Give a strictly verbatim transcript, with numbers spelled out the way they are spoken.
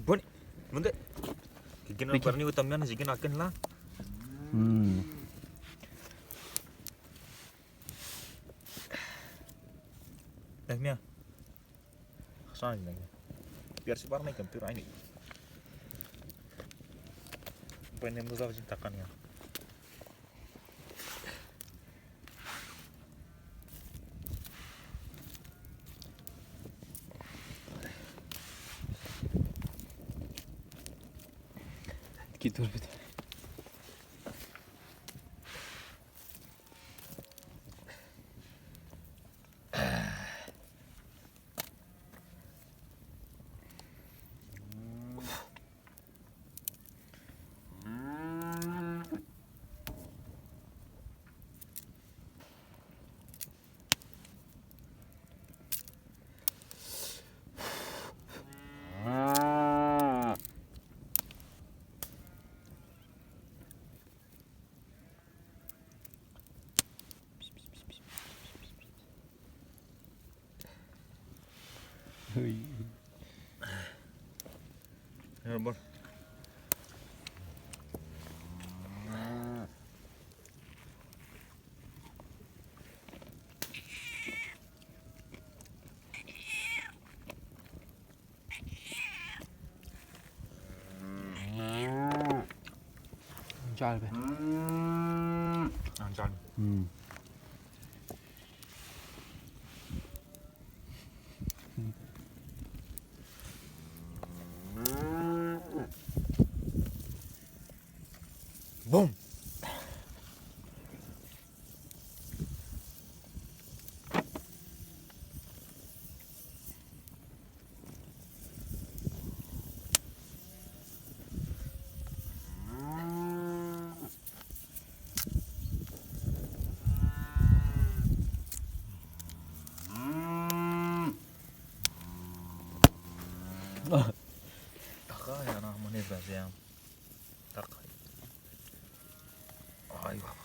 Bun. Bun de. Gina Peki. Barnî û tamyan jî gina kin la. Hmm. Nehmiya. Xşan jî nehmiya. Gerçi bar nekim, pir aynı. Bu ne muzaf jî takan ya. Ki dur bir tane. Uy. Ya bak. Car be. Car. Hmm. Bum. Taka ya na mı ne benzeyen. Tak. Ay baba.